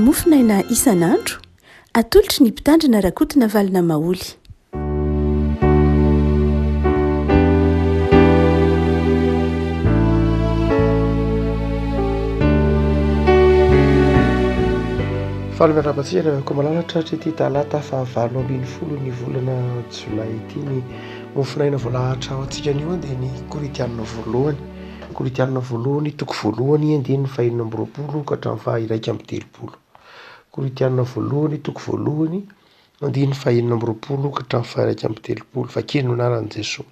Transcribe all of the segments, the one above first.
Mofonaina isan'andro, atolotry ny Mpitandrina Rakotonavalona Maholy. Faly miarahaba antsika ry havako malala tratry ity talata faha 18 ny volana jolay ity ny mofonaina voalahatra ho antsika anio dia ny Korintianina voalohany. Korintianina voalohany toko voalohany andininy faha 26 ka hatramin'ny faha 31. Korintianina voalohany toko voalohany andininy faha 26 ka hatramin'ny faha 31. Vakio ny anaran'i Jesoa.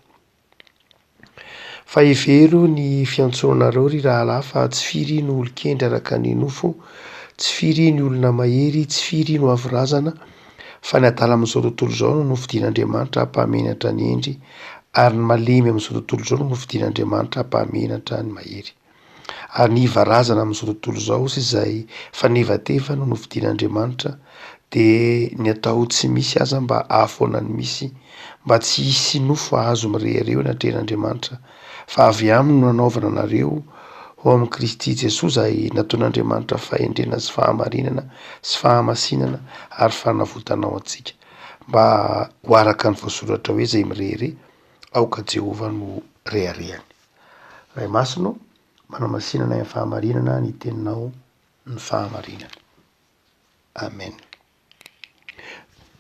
Fa hevero ny fiantsoanareo, ry rahalahy, fa tsy firy no olon-kendry araka ny nofo, tsy firy ny olona mahery, tsy firy no avo razana, fa ny adala amin'izao tontolo izao no nofidin'Andriamanitra hampahamenatra ny hendry, ary ny malemy amin'izao tontolo izao no nofidin'Andriamanitra hampahamenatra ny mahery. Ary ny iva razana amin'izao tontolo izao sy izay fanevateva no nofidin'Andriamanitra, dia ny atao tsy misy aza mba hahafoana ny misy, mba tsy hisy nofo hahazo mirehareha eo anatrehan'Andriamanitra, fa avy aminy no nanaovana anareo ho ao amin'i Kristy Jesoa izay nataon'Andriamanitra fahendrena sy fahamarinana sy fahamasinana ary fanavotana ho antsika, mba ho araka ny voasoratra hoe izay mirehareha, aoka Jehovah no reharehany. Ray Masina ô, manamasina anay amin'ny fahamarinana ny teninao ny fahamarinana. Amen.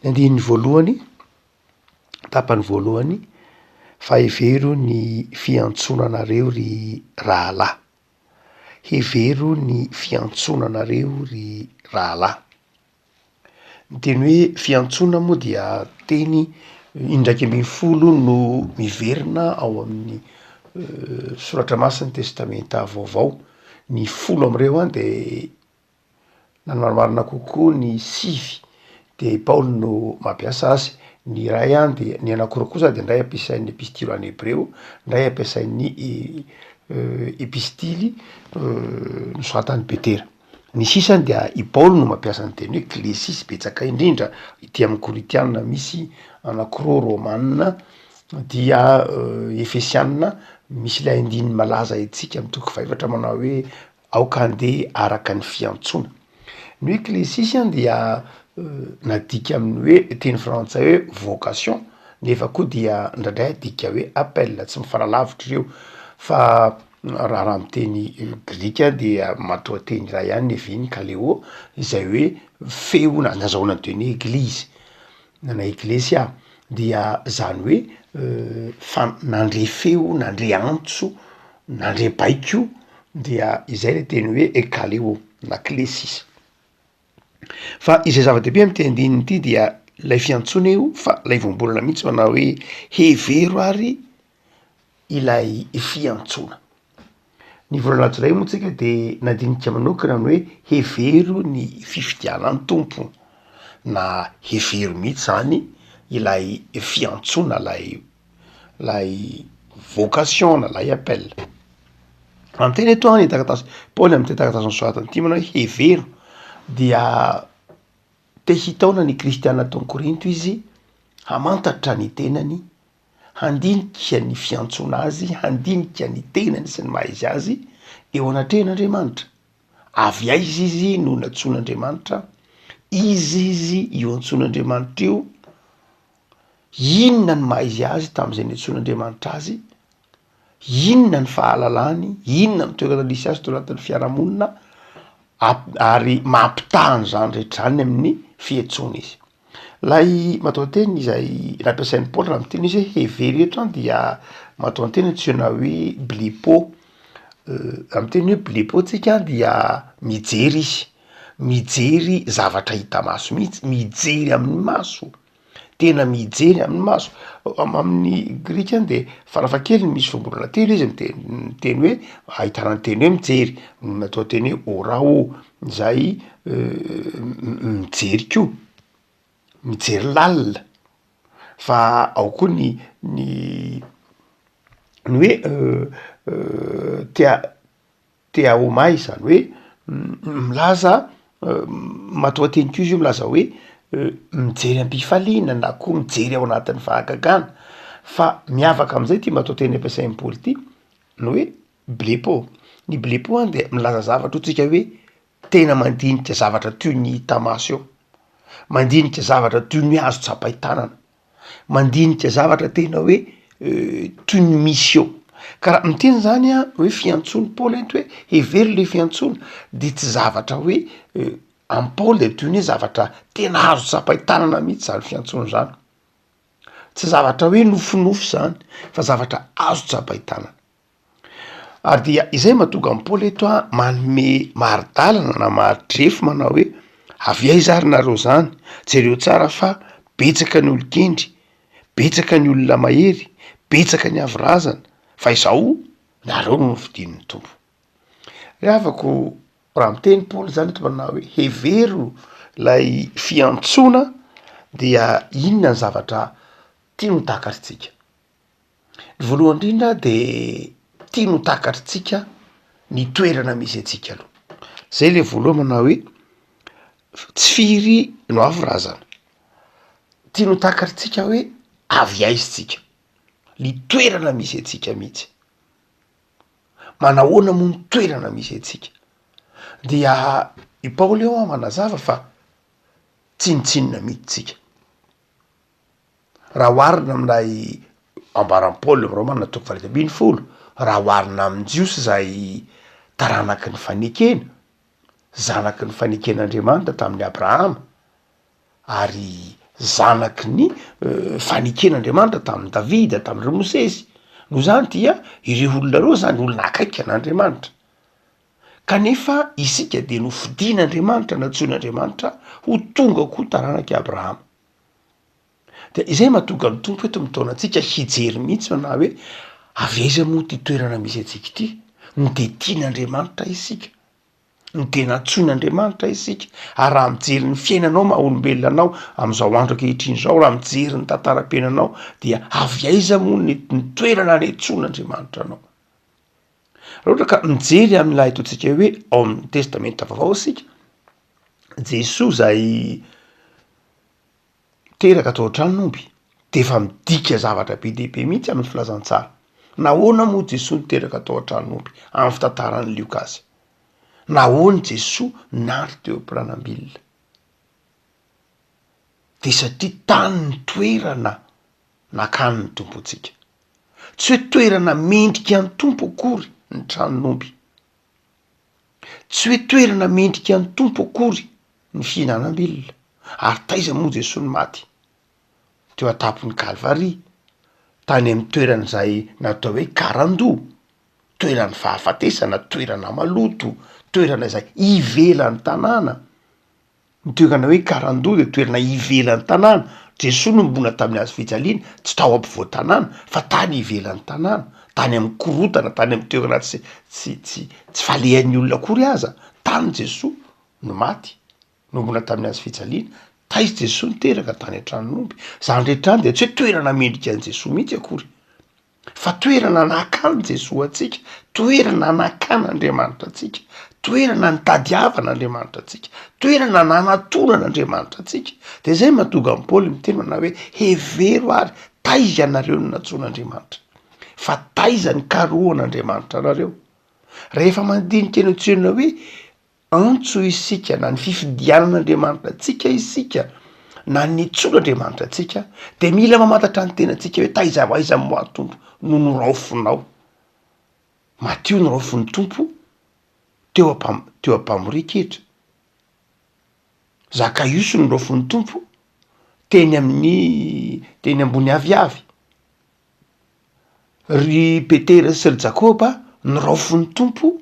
Ny andininy voalohany, tapany voalohany, fa hevero ny fiantsoana anareo ry rahalahy. Hevero ny fiantsoana anareo ry rahalahy. Ny teny hoe fiantsoana moa dia teny 11 no miverina ao amin'ny soratra masin'ny testamenta vaovao, ny folo amin'ireo an de na ny marimarina kokoa ny sivy de i Paoly no mampiasa azy, ny iray an de ny anakiroa kosa de indray ampiasain'ny epistily ho an'ny hebreo, indray ampiasain'ny epistily nosoratan'i Petera. Ny sisany dia i Paoly no mampiasa ny teny hoe klesis betsaka indrindra, ity amin'ny Korintiana misy anankiroa, Romana dia Efesiana, misy ilay andininy malaza haintsika amin'ny toko fahefatra manao hoe aoka handeha araka ny fiantsoana. Ny hoe klesis dia nadika amin'ny hoe teny frantsay hoe vocation nefa koa dia indraindray adika hoe appel, tsy mifanalavitra ireo fa Raha raha amin'ny teny grika dia matoanteny iray ihany ny heviany kaleo izay hoe feo na nazahoana ny teny hoe eglizy na eklesia dia zany hoe fa nandre feo, nandre antso, nandre baiko dia izay le teny hoe kaleo na klesis. Fa izay zava-dehibe amin'ity andininy ity dia ilay fiantsoana io fa ilay voambolana mihitsy manao hoe hevero ary ilay fiantsoana. Ny volana jolay moa tsika de nandinika manokana ny hoe hevero ny fifidianan'ny Tompo na hevero mihitsy zany ilay fiantsoana lay lay vocation na lay appel. Raha miteny eto aho ny taratasy Paoly am'ty taratasy nosoratany ity manao hoe hevero dia te hitaona ny kristiana tao Korinto izy hamantatra ny tenany handinika ny fiantsoana azy, handinika ny tenany sy ny maha izy azy eo anatrehan'Andriamanitra. Avy aiza izy no nantsoin'Andriamanitra? Iza izy io antsoin'Andriamanitra io? Inona ny maha izy azy tamin'izay niantsoan'Andriamanitra azy? Inona ny fahalalany? Inona ny toerana nisy azy tao anatin'ny fiarahamonina? Ary mampitaha an'izany rehetra izany amin'ny fiantsoana izy. Ilay matoanteny izay nampiasain'i Paoly raha miteny izy hoe hevero eto an dia matoanteny antsoina hoe blepo, raha miteny hoe blepo tsika dia mijery izy, mijery zavatra hita maso mihitsy, mijery amin'ny maso, tena mijery amin'ny maso, amin'ny grika any de farafahakeliny misy voambolana telo izy miteny miteny hoe ahitana ny teny hoe mijery, matoanteny hoe ôrao izay mijery koa, mijery lalina, fa ao koa ny ny ny hoe tea- te haomay izany hoe milaza matoanteny koa izy io milaza hoe mijery am-pifaliana na koa mijery ao anatin'ny fahagagana, fa miavaka am'zay ty matoanteny ampiasain'i Paoly ty ny hoe blepo, ny blepo an de milaza zavatra hoy tsika hoe. tena mandinika zavatra toy ny hita maso eo, mandinika zavatra toy ny azo tsapain-tanana, mandinika zavatra tena hoe toy ny misy eo. Ka raha miteny zany aho hoe fiantsoan'i Paoly eto hoe hevero le fiantsoana de tsy zavatra hoe amin'i Paoly de toy ny hoe zavatra tena azo tsapain-tanana mihitsy zany fiantsoana zany. Tsy zavatra hoe nofinofy zany fa zavatra azo tsapain-tanana. Ary dia izay mahatonga an'i Paoly eto a manome mari-dalana na mari-drefy manao hoe avy aiza ary nareo zany? Jereo tsara fa betsaka ny olon-kendry, betsaka ny olona mahery, betsaka ny avo razana fa izao nareo no nofidin'ny Tompo. Ry havako raha miteny Paoly zany eto manao hoe hevero ilay fiantsoana dia inona ny zavatra tiany ho takatritsika? Ny voalohany indrindra de tiany ho takatritsika ny toerana misy antsika aloha, zay le voalohany manao hoe tsy firy no avo razana, tiany ho takatritsika hoe avy aiza tsika, ny toerana misy antsika mihitsy. Manahoana moa ny toerana misy antsika? Dia i Paoly eo manazava fa tsinontsinona mihitsy tsika. Raha oharina amin'ilay ambaran'i Paoly amin'ny Romana toko faha-iraika ambinifolo, raha oharina amin'ny Jiosy izay taranaky ny fanekena, zanaky ny faneken'Andriamanitra tamin'i Abrahama, ary zanaky ny faneken'Andriamanitra tamin'i Davida, tamin'i ry Mosesy. Noho izany dia ireo olona ireo zany olona akaiky an'Andriamanitra. Kanefa isika dia nofidin'Andriamanitra, nantsoin'Andriamanitra ho tonga koa taranak'i Abrahama. Dia izay mahatonga ny Tompo eto mitaona antsika hijery mihitsy na hoe avy aiza moa ity toerana misy antsika ity, no dia tian'Andriamanitra isika. no dia nantsoin'Andriamanitra isika, ary raha mijery ny fiainanao maha olombelona anao amin'izao andro ankehitriny izao, raha mijery ny tantaram-piainanao dia avy aiza moa ny ny toerana niantsoan'Andriamanitra anao? Raha ohatra ka mijery amin'ilay ataontsika hoe ao amin'ny testamenta vaovao isika, Jesoa izay Teraka tao an-tranon'omby dia efa midika zavatra be dia be mihitsy amin'ny filazantsara. Nahoana moa Jesoa no teraka tao an-tranon'omby amin'ny fitantaran'i Lioka azy? Nahoana Jesoa nandry teo am-piranam-bilona? Dia satria tany ny toerana nakany ny Tompontsika. Tsy hoe toerana mendrika ny Tompo akory ny tranon'omby. Tsy hoe toerana mendrika ny Tompo akory ny fihinanam-bilona. Ary taiza moa Jesoa no maty? Teo an-tampon'i Kalvary, tany amin'ny toerana izay natao hoe Karandoha, toeran'ny fahafatesana, toerana maloto, toerana izay ivelan'ny tanàna. Ny toerana hoe Karandoha dia toerana ivelan'ny tanàna. Jesoa nohomboana tamin'ny hazo fijaliana, tsy tao ampovoan-tanàna fa tany ivelan'ny tanàna, tany amin'ny korontana, tany amin'ny toerana tsy tsy tsy tsy falehan'ny olona akory aza, tany Jesoa no maty, nohomboana tamin'ny hazo fijaliana. Taiza Jesoa niteraka? Tany an-tranon'omby. Izany rehetra izany dia tsy hoe toerana mendrika an'i Jesoa mihitsy akory. Fa toerana nakan'i Jesoa antsika, toerana nakan'Andriamanitra antsika, toerana nitadiavan'Andriamanitra antsika, toerana nanatonan'Andriamanitra antsika. De zay mahatonga an'i Paoly miteny manao hoe hevero ary taiza ianareo no nantsoin'Andriamanitra, fa taiza nikarohan'Andriamanitra anareo. Rehefa mandinika ny antsoina hoe Antso isika, na ny fifidianan'Andriamanitra antsika isika, na ny nitsoan'Andriamanitra antsika, dia mila mamantatra ny tenantsika hoe taiza ho aiza moa aho Tompo no noraofinao. Matio noraofin'ny Tompo teo am-pam- teo am-pamorian-ketra. Zakaiosy noraofin'ny Tompo teny amin'ny teny ambony aviavy. Ry Petera sy ry Jakoba noraofin'ny Tompo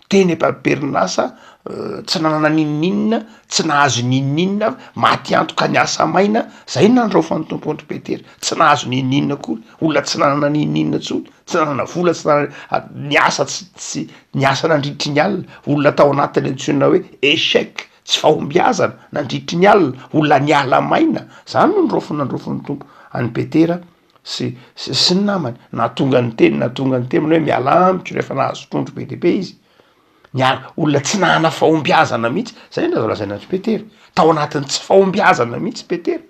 teny am-perinasa tsy nanana n'inon'inona, tsy nahazo n'inon'inona, maty antoka niasa maina, zay no nandraofan'ny Tompo an-dry Petera, tsy nahazo n'inon'inona akory, olona tsy nanana n'inon'inona intsony, tsy nanana vola, tsy nanana, niasa tsy tsy niasa nandritry ny alina, olona tao anatin'ny antsoina hoe échec, tsy fahombiazana nandritry ny alina, olona niala maina, zany no niraofiny nandrofon'ny Tompo an'i Petera sy sy sy ny namany, nahatonga ny teny nahatonga ny teniny hoe mialà amiko rehefa nahazo trondro be dia be izy, niala olona tsy nahana fahombiazana mihitsy, zay no azo lazaina an-dry Petera, tao anatin'ny tsy fahombiazana mihitsy Petera,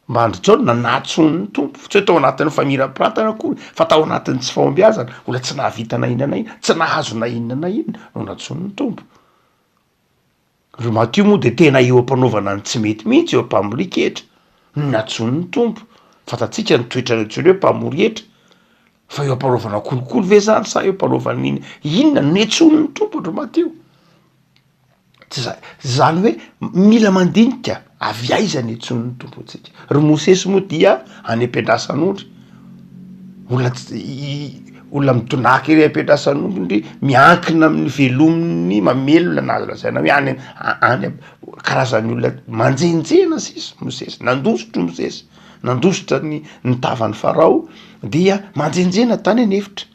mba an-dry Jaona nantsoin'ny Tompo, tsy hoe tao anatin'ny famirapiratana akory fa tao anatin'ny tsy fahombiazana, olona tsy nahavita na inona na inona, tsy nahazo na inona na inona no nantsoin'ny Tompo. Ry Matio moa dia tena eo am-panaovana ny tsy mety mihitsy, eo am-pamorian-ketra no nantsoin'ny Tompo. Fantatsika ny toetrany antsoiny hoe mpamory hetra, fa eo am-panaovana kolikoly ve zany sa eo am-panaovana inona? Inona no nentsoin'ny Tompo an-dry Matio? Tsy za- zany hoe mila mandinika avy aiza ny antsoin'ny Tompo antsika. Ry Mosesy moa dia any am-piandrasan'ondry, olona tsy olona midonàka ery am-piandrasan'ondry, miankina amin'ny velominy mamelona na azo lazaina hoe any any karazan'ny olona manjenjena sisa Mosesy, nandositra Mosesy, nandositra ny ny tavan'i Farao dia manjenjena tany an'efitra.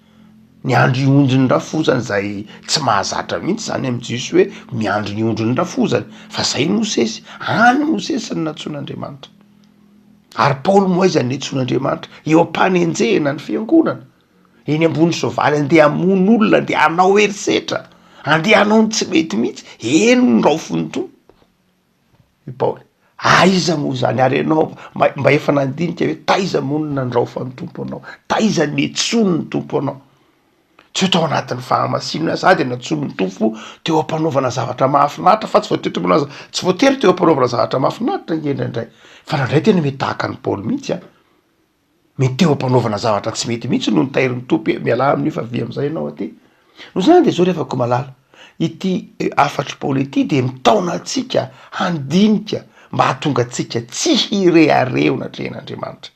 Miandry ondrin'ny rafozany zay tsy mahazatra mihitsy zany amin'ny jiosy hoe miandry ny ondrin'ny rafozany fa zay Mosesy, any Mosesy no nantsoin'Andriamanitra. Ary Paoly moa aiza no niantsoan'Andriamanitra? Eo am-panenjehana ny fiangonana, eny ambony soavaly andeha hamono olona, andeha hanao herisetra, andeha hanao ny tsy mety mihitsy, eny no raofin'ny Tompo. I Paoly, Aiza moa izany? Ary ianao mba mba efa nandinika hoe taiza moa no nandraofan'ny Tompo anao? Taiza no niantsoan'ny Tompo anao? Tsy hoe tao anatin'ny fahamasinana za de nantsoin'ny Tompo teo am-panaovana zavatra mahafinaritra fa tsy voatery teo am-panaovana tsy voatery teo am-panaovana zavatra mahafinaritra ange indraindray fa indraindray tena mety tahaka an'i Paoly mihitsy an! Mety teo am-panaovana zavatra tsy mety mihitsy no notairin'ny Tompo hoe mialà amin'io fa avia amin'izay ianao aty. Noho izany dia izao ry havako malala, ity hafatr'i Paoly ity dia mitaona antsika handinika mba hahatonga antsika tsy hirehareha eo anatrehan'Andriamanitra.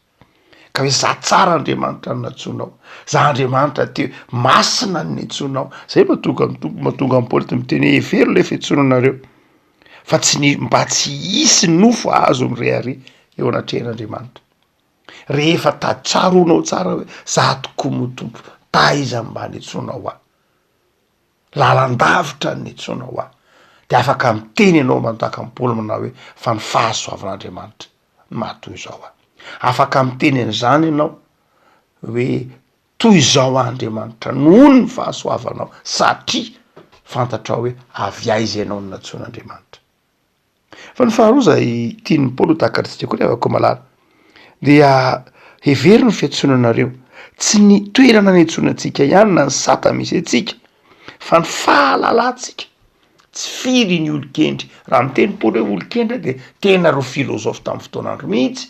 Ka hoe za tsara Andriamanitra no nantsoinao, za Andriamanitra teo masina no niantsoanao. Zay mahatonga ny Tompo, mahatonga an'i Paoly miteny hoe hevero ilay fiantsoana anareo fa tsy ny mba tsy hisy nofo ahazo mirehareha eo anatrehan'Andriamanitra. Rehefa ta tsaroanao tsara hoe za tokoa moa Tompo, taiza mba niantsoanao ahy? Lalandavitra ny niantsoanao ahy. De afaka miteny ianao mandaka am Paoly manao hoe fa ny fahasoavan'Andriamanitra no maha toy izao ahy. Afaka miteny an'izany ianao hoe toy izao aho Andriamanitra noho ny fahasoavanao satria fantatrao hoe avy aiza ianao no nantsoin'Andriamanitra. Fa ny faharoa izay tian'i Paoly ho takatritsika koa ry havako malala dia hevero ny fiantsoana anareo, tsy ny toerana niantsoana antsika ihany na ny sata misy antsika fa ny fahalalantsika, tsy firy ny olon-kendry, raha miteny Paoly hoe olon-kendry dia tena ireo filôzôfy tamin'ny fotoan'andro mihitsy.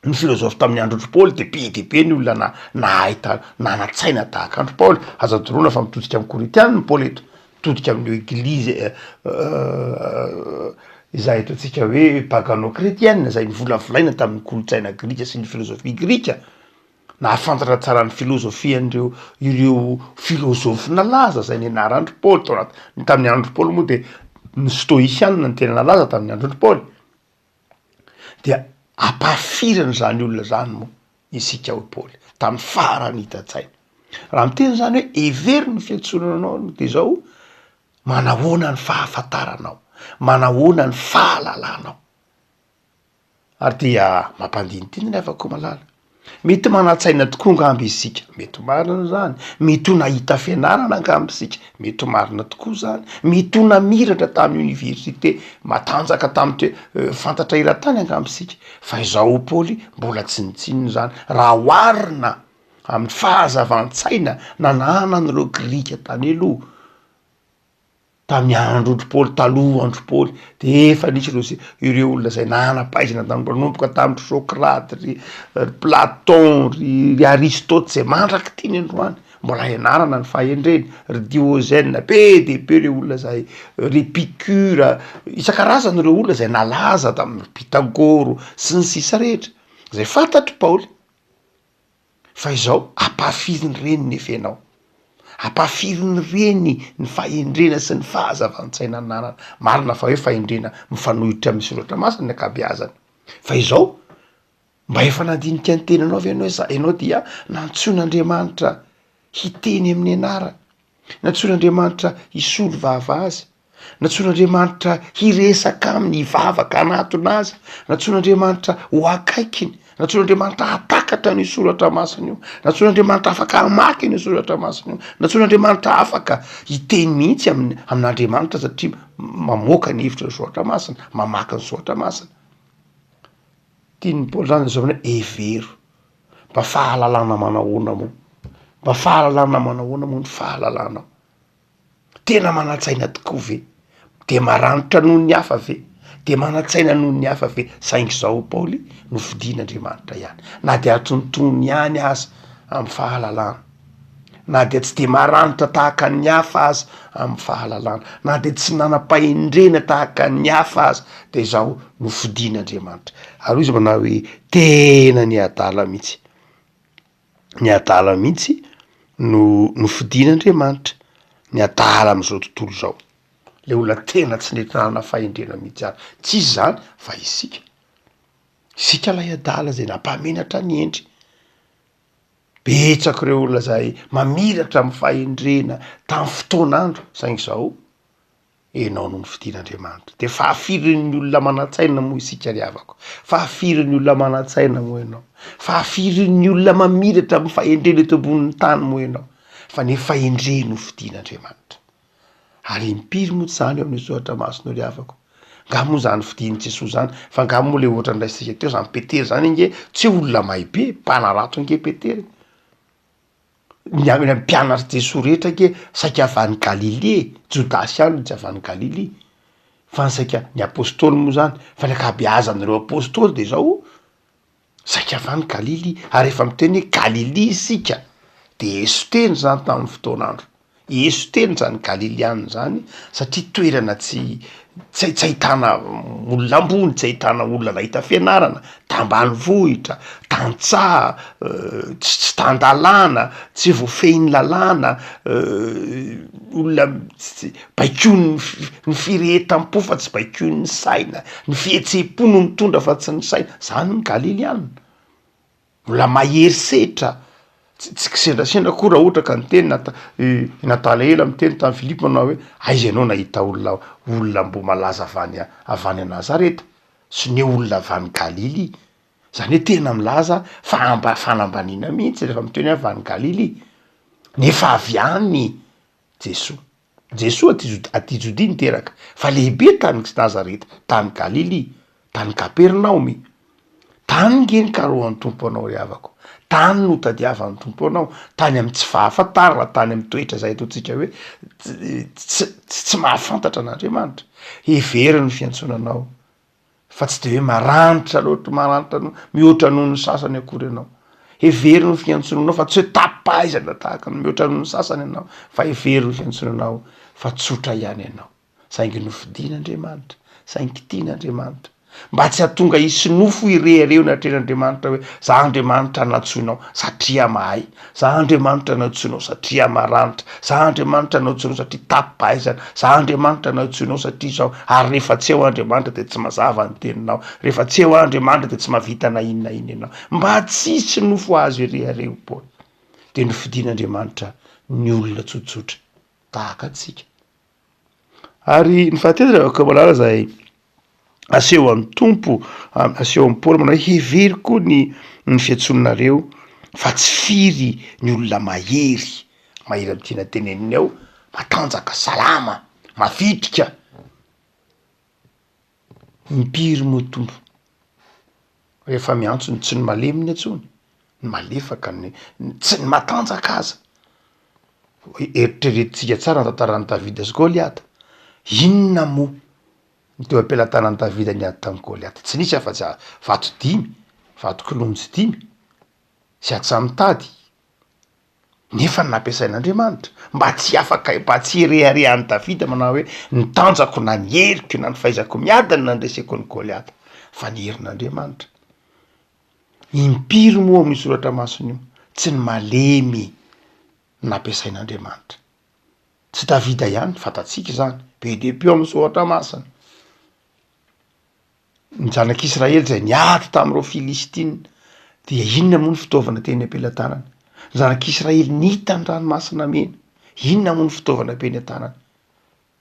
Ny filozofy tamin'ny andron-dry Paoly dia be dia be ny olona na- nahay ta- nanan-tsaina tahaka an-dry Paoly. Aza adinoina fa mitodika amin'ny Korintiana i Paoly eto, mitodika amin'io eglizy izay ataontsika hoe pagano-chrétienne izay novolavolaina tamin'ny kolontsaina grika sy ny filozofia grika. Nahafantatra tsara ny filozofian'ireo ireo filozofy nalaza izay nianaran-dry Paoly tao anaty, tamin'ny andron-dry Paoly moa dia ny stôisiana no tena nalaza tamin'ny andron-dry Paoly. Dia ampahafirana izany olona izany moa isika hoy Paoly tamin'ny faharanitan-tsaina. Raha miteny izany hoe hevero ny fiantsonana anao de izao, manahoana ny fahafantaranao, manahoana ny fahalalanao. Ary dia mampandinidina ny havako malala. Mety manan-tsaina tokoa angamba isika, mety ho marina izany, mety ho nahita fianarana angamba isika, mety ho marina tokoa izany, mety ho namiratra tamin'ny oniversite matanjaka tamin'ny toe- fantatra eran-tany angamba isika, fa izao Paoly mbola tsinontsinona izany raha oharina amin'ny fahazavan-tsaina nananan'ireo Grika tany aloha. Tamin'ny andron-dry Paoly, taloha andro Paoly, de efa nisy ireo zay, ireo olona zay nanam-pahaizana tamin'ny nanomboka tamin-dry Socrate, ry ry Platon, ry ry Aristote zay mandrak'ity ny androany, mbola ianarana ny fahendrena, ry Diogène, be dia be ireo olona zay, ry Épicure, isan-karazany ireo olona zay nalaza tamin'ny ry Pythagore sy ny sisa rehetra, zay fantatr'i Paoly. Fa izao, ampahafirin'ireny nefa ianao. Ampahafirin'ireny ny fahendrena sy ny fahazavan-tsaina ananana. Marina fa hoe fahendrena mifanohitra amin'ny soratra masina ny ankabeazany. Fa izao, mba efa nandinika ny tenanao ve ianao hoe za, ianao dia nantsoin'Andriamanitra hiteny amin'ny anarany. Nantsoin'Andriamanitra hisolo vava azy. Nantsoin'Andriamanitra hiresaka aminy, hivavaka, hanatona azy. Nantsoin'Andriamanitra ho akaikiny. Nantsoin'Andriamanitra hahatakatra an'io soratra masina io. Nantsoin'Andriamanitra afaka hamaky an'io soratra masina io. Nantsoin'Andriamanitra afaka hiteny mihitsy amin'ny amin'Andriamanitra satria mamoaka ny hevitry ny soratra masina, mamaky ny soratra masina. Tian'i Paoly zany izao hoe hevero. Mba fahalalana manahoana moa? Mba fahalalana manahoana moa ny fahalalanao? Tena manan-tsaina tokoa ve? De maranitra noho ny hafa ve? De manan-tsaina noho ny hafa ve? Saingy izao Paoly, nofidin'Andriamanitra ihany, na dia antonontonony ihany aza amin'ny fahalalana, na dia tsy de maranitra tahaka ny hafa aza amin'ny fahalalana, na dia tsy nanam-pahendrena tahaka ny hafa aza, de izao nofidin'Andriamanitra. Ary hoy izy manao hoe, tena ny adala mihitsy, ny adala mihitsy no nofidin'Andriamanitra, ny adala amin'izao tontolo izao, le olona tena tsy nety nanana fahendrena mihitsy ary, tsy izy zany fa isika, isika ilay adala zay nampahamenatra ny hendry, betsaka ireo olona zay mamiratra amin'ny fahendrena tamin'ny fotoan'andro saingy zao Enao no nofidin'Andriamanitra. De fahafirin'ny olona manan-tsaina moa isika ry havako? Fahafirin'ny olona manan-tsaina moa ianao? Fahafirin'ny olona mamiratra amin'ny fahendrena eto ambonin'ny tany moa ianao? Fa ny fahendrena no fidin'Andriamanitra. Ary impiry moa tsy zany eo amin'ny soratra masina ry havako? Nga moa zany fidin'i Jesoa zany? Fa nga moa le ohatra niraisintsika teo zany Petera zany ange tsy hoe olona mahay be, mpanarato ange Petera e. Ny any amin'ny mpianatr'i Jesoa rehetra ange saika avy any Galilia e, Jodasy ihany no tsy avy any Galilia, fa ny saika ny apôstôly moa zany, fa ny ankabeazan'ireo apôstôly de zao saika avy any Galilia, ary rehefa miteny hoe Galilia isika de eso-teny zany tamin'ny fotoan'andro. Eso teny zany Galiliana zany satria toerana tsy tsy tsy ahitana olona ambony, tsy ahitana olona nahita fianarana, tambanivohitra, tantsaha, tsy tsy tan-dalàna, tsy voafehin'ny lalàna, olona tsy baikoin'ny ny firehetam-po fa tsy baikoin'ny saina, ny fihetseham-po no mitondra fa tsy ny saina, zany ny Galiliana. Mbola mahery setra, tsy tsy kisendrasendra akory raha ohatra ka niteny Nata- i Natanaela miteny tamin'i Filipo manao hoe, aiza ianao nahita olona olona mbo malaza avy any avy any Nazareta sy ny hoe olona avy any Galilia? Zany hoe tena milaza fa amba- fanambaniana mihitsy rehefa miteny hoe avy any Galilia, nefa avy any Jesoa. Jesoa aty Jod- aty Jodia niteraka, fa lehibe tany Nazareta, tany Galilia, tany Kapernaomy. Tany nge nikarohan'ny Tompo anao ry havako, tany notadiavan'ny Tompo anao, tany amin'ny tsy fahafantarana, tany amin'ny toetra izay ataontsika hoe tsy tsy mahafantatra an'Andriamanitra. Hevero ny fiantsoana anao. Fa tsy de hoe maranitra loatra, maranitra no mihoatra noho ny sasany akory ianao. Hevero ny fiantsoana anao fa tsy hoe tapi-pahaizana tahaka ny mihoatra noho ny sasany ianao, fa hevero ny fiantsoana anao fa tsotra ihany ianao. Saingy nofidin'Andriamanitra, saingy tian'Andriamanitra. Mba tsy hahatonga hisy nofo hirehareha eo anatrehan'Andriamanitra hoe za Andriamanitra nantsoinao satria mahay. Za Andriamanitra nantsoinao satria maranitra, za Andriamanitra nantsoinao satria tapi-pahaizana, za Andriamanitra nantsoinao satria izao, ary rehefa tsy eo Andriamanitra dia tsy mazava ny teninao, rehefa tsy eo Andriamanitra dia tsy mahavita na inona na inona ianao. Mba tsisy nofo azo irehareha ho Paoly. Dia nofidin'Andriamanitra ny olona tsotsotra tahaka antsika. Ary ny fahatelo ry havako malala izay aseho an'ny Tompo, aseho an'i Paoly manao hoe hevero koa ny ny fiantsonareo fa tsy firy ny olona mahery, mahery amin'ny tiana teneniny ao, matanjaka, salama, mavitrika. Impiry moa Tompo rehefa miantso ny tsy ny malemy ny antsoiny, ny malefaka, ny tsy ny matanjaka aza. Eritreretintsika tsara ny tantaran'i Davida sy Goliata. Inona moa ny teo am-pelatanan'i Davida niady tamin'i Goliata? Tsy nisy afa-tsy vato dimy, vato kilonjy dimy sy antsamitady. Nefa nampiasain'Andriamanitra mba tsy afaka, mba tsy hireharehan'i Davida manao hoe ny tanjako na ny heriko na ny fahaizako miady no nandreseko an'i Goliata, fa ny herin'Andriamanitra. Impiry moa amin'io soratra masina io tsy ny malemy no nampiasain'Andriamanitra? Tsy Davida ihany, fantatsika izany, be dia be ao amin'ny soratra masina. Ny zanak'Israely izay niady tamin'ireo Filistina dia inona moa ny fitaovana teny am-pelatanany? Ny zanak'Israely nita ny ranomasina mena, inona moa ny fitaovana teny an-tanany?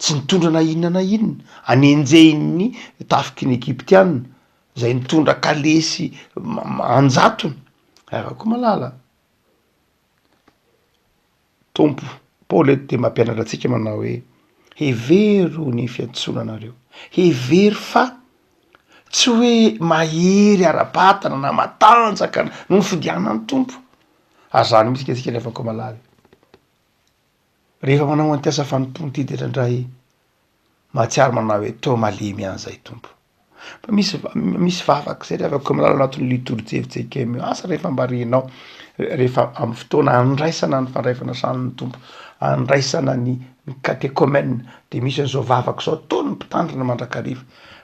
Tsy nitondra na inona na inona, anenjehin'ny tafiky ny Egyptiana izay nitondra kalesy an-jatony, havako malala. Tompo. Paoly eto dia mampianatra antsika manao hoe, hevero ny fiantsoana anareo, hevero fa tsy hoe mahery ara-batana na matanjaka no nifidianan'ny Tompo, ary zany mihitsy ange tsika ry havako malala e, rehefa manao an'ity asa fanompoana ity dia indraindray. Mahatsiaro manao hoe toa malemy ihany zay Tompo. Fa misy misy vavaka zay ry havako malala ao anatin'ny litorjia fjkm io, asa rehefa mba renao rehefa amin'ny fotoana andraisana ny fandraisana sanin'ny Tompo, andraisana ny ny katekomena de misy an'izao vavaka zao ataon'ny mpitandrina mandrakariva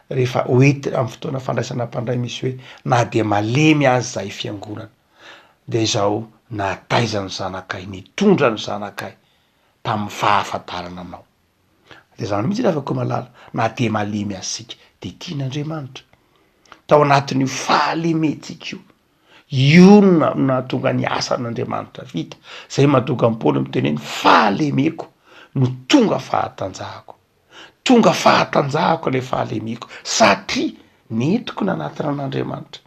rehefa hoentina amin'ny fotoana fandraisana mpandray misy hoe na dia malemy aza izahay fiangonana de izao nahataiza ny zanakay, nitondra ny zanakay tamin'ny fahafantarana anao. De zany mihitsy ry havako malala, na dia malemy aza isika de tian'Andriamanitra. Tao anatin'io fahalementsika io, io no nahatonga ny asan'Andriamanitra vita, zay mahatonga an'i Paoly miteny hoe ny fahalemeko no tonga fahatanjahako. Tonga fahatanjahako ilay fahalemeko satria nentiko nanatona an'Andriamanitra.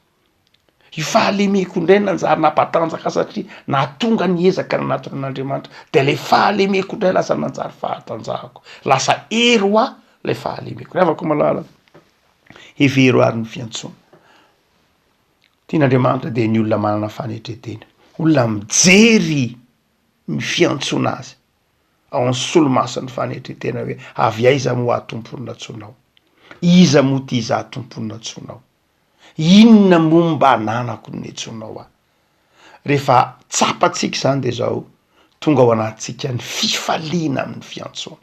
Io fahalemeko indray nanjary nampatanjaka satria nahatonga ny ezaka nanatona an'Andriamanitra, de le fahalemeko indray lasa nanjary fahatanjahako, lasa hery ho ahy lay fahalemeko. Ry havako malala, hevero ary ny fiantsoana. Tian'Andriamanitra dia ny olona manana fanetren-tena, olona mijery ny fiantsoana azy ao amin'ny solomason'ny fanetren-tena hoe avy aiza moa aho Tompo no nantsoinao? Iza moa ty izaho Tompo no nantsoinao? Inona moa mba ananako no niantsoanao ahy? Rehefa tsapantsika izany dia izao, tonga ao anatintsika ny fifaliana amin'ny fiantsoana.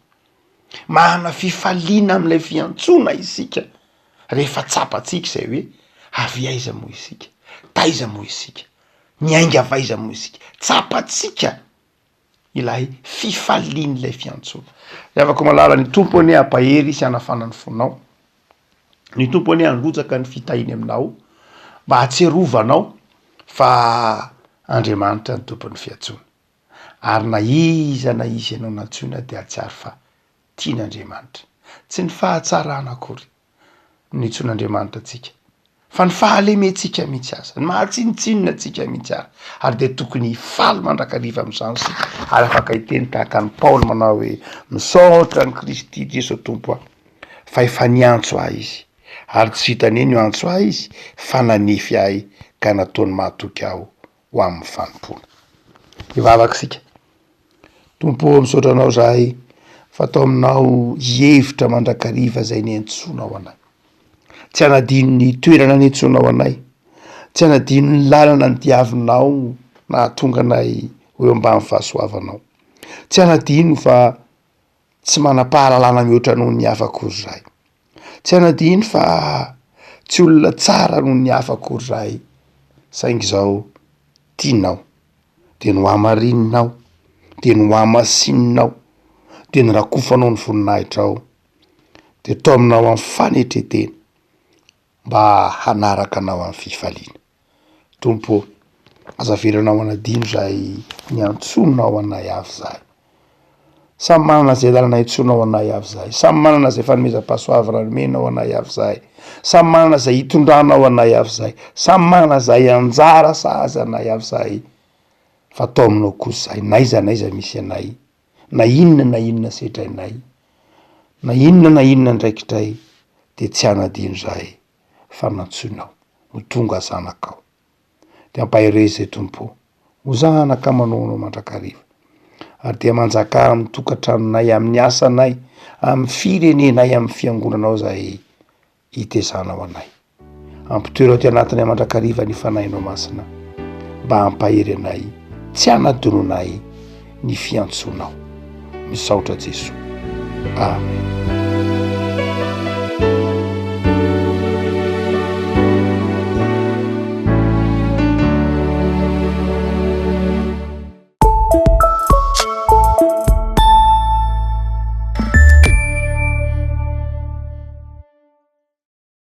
Manana fifaliana amin'ilay fiantsoana isika rehefa tsapantsika izay hoe avy aiza moa isika, taiza moa isika, niainga avy aiza moa isika. Tsapantsika ilay fifalian'ilay fiantsoana. Ry havako malala, ny Tompo anie hampahery sy hanafana ny fonao. Ny Tompo anie handrotsaka ny fitahiany aminao mba hahatsiarovanao fa Andriamanitra ny tompon'ny fiantsoana. Ary na iza na iza ianao nantsoina dia hahatsiaro fa tian'Andriamanitra. Tsy ny fahatsarana akory no niantsoan'Andriamanitra antsika, fa ny fahalementsika mihitsy aza, ny maha tsinontsinona antsika mihitsy ary, ary dia tokony hifaly mandrakariva amin'izany isika, ary afaka hiteny tahaka an'i Paoly manao hoe, Misaotra an'i Kristy Jeso Tompo aho, fa efa niantso ahy Izy, ary tsy vitan'ny hoe niantso ahy Izy, fa nanefy ahy ka nataony mahatoky aho ho amin'ny fanompoana. Hivavaka isika. Tompo ô, misaotra Anao izahay fa tao Aminao hihevitra mandrakariva izay niantsoanao anay. Tsy hanadino ny toerana niantsoanao anay, tsy hanadino ny lalana nidiavinao nahatonga anay ho eo ambany fahasoavanao. Tsy hanadino fa tsy manam-pahalalana mihoatra noho ny hafa akory izahay. Tsy hanadino fa tsy olona tsara noho ny hafa akory izahay, saingy izao tianao, dia nohamarininao, dia nohamasininao, dia norakofanao ny voninahitrao, dia taominao amin'ny fanetren-tena mba hanaraka anao amin'ny fifaliana. Tompo ô, aza avelanao hanadino izahay niantsoanao anay avy izahay. Samy manana izay lalana iantsoanao anay avy izahay. Samy manana izay fanomezam-pahasoavana nomenao anay avy izahay. Samy manana izay hitondranao anay avy izahay. Samy manana izay anjara sahaza anay avy izahay. Fa tao aminao kosa izahay, n'aiza n'aiza misy anay, na inona na inona sedrainay, na inona na inona andraikitray, dia tsy hanadino izahay fa nantsoinao ho tonga zanakao. Dia ampaherezo izay Tompo o, ho zanaka manoanao mandrakariva. Ary dia manjakà amin'ny tokantranonay, amin'ny asanay, amin'ny firenenay, amin'ny fiangonanao izay itezanao anay. Ampitoero aty anatinay mandrakariva ny Fanahinao Masina mba hampahery anay tsy hanadinoanay ny fiantsoanao. Misaotra Jesoa. Amen.